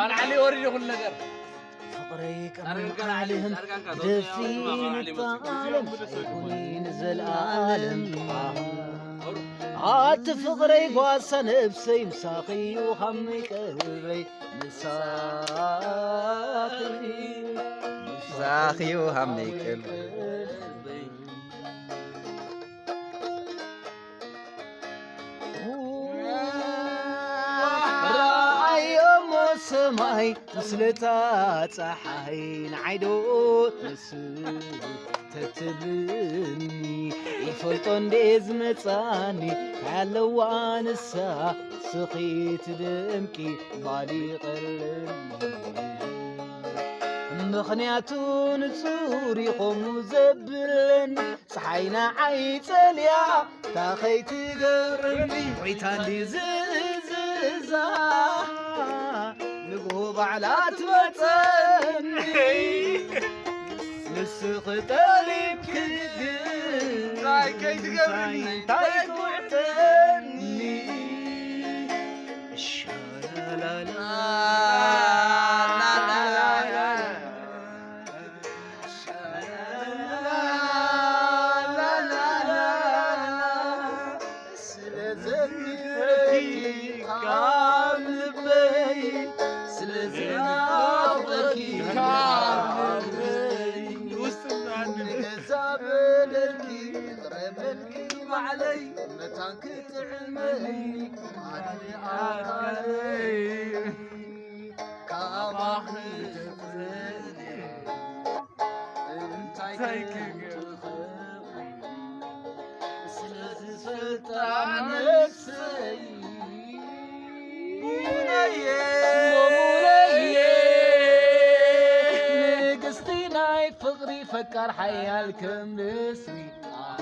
ኣልዓሊ ወሪዱ ኩሉ ነገር። ፍቕረይ ቀምዓልህም ደፊን ጣለም ኣይኩኒ ንዘለኣለም። ኣቲ ፍቕረይ ጓሳ ነብሰይ ምሳኺ እዩ ሃመይ ቀልበይ ምሳኺ ምሳኺ እዩ ሃመይ ቀልበይ። ረኣዮሞ ሰማይ ምስለታ ፀሓይ ንዓይዶ ንስ ተትብልኒ ይፈልጦ እንዴ ዝመፃኒ ካለዋ ንሳ ስኺ ትደምቂ ባሊ ቀለኒ ምኽንያቱ ንጹር ይኾኑ ዘብለኒ ፀሓይ ንዓይ ጸልያ ታኸይ ትገብረኒ ሪታ እንዲ ዝዝዛ ንግሆ ባዕላ ትመጸኒ ንስኺ ጠሊብኪ ግን እንታይ ከይትገብርኒ እንታይ ትውዕጠኒ ሻላላ ስለዘፍቅረኪ ካብ ልበይ ስለዝናፍቀኪ ካብ ልበይ ንገዛ በደልኪ ይቕረ በልኪ ባዕለይ መታን ክትዕመኒ ኣነ ኣካለይ ካባኺ እንታይ ክገብር ስለዝፈልጣ ነፍሰይ ሙነየ ሙነየ ንግስቲ ናይ ፍቕሪ ፈቃር ሓያል ከም ንስሪ ኣሃ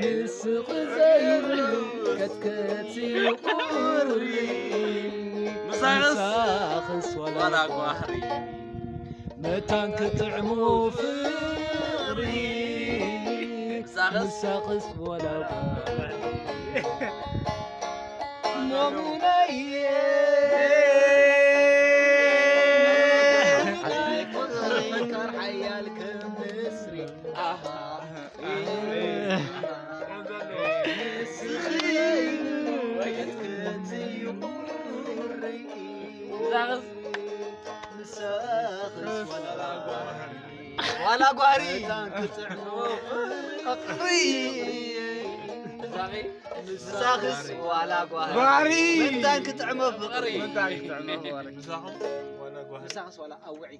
ንስኺ ዘይብሉ ከትከቲ ቁሪ ምሳኽስ ምሳኽስ ዋላ ዋላ ጓህሪ መታን ክትዕሞ ፍቕሪ ምሳኽስ ምሳኽስ ዋላ ጓህሪ ሞሙነየ ፈቃር ሓያል ከም ንስሪ ኣሃ ዋላ ጓሪ ፍቕሪ ምሳኽስ ዋላ ጓሪ ጓሪ መታን ክጥዕሞ ፍቕሪ ምሳኽስ ዋላ ኣውዒ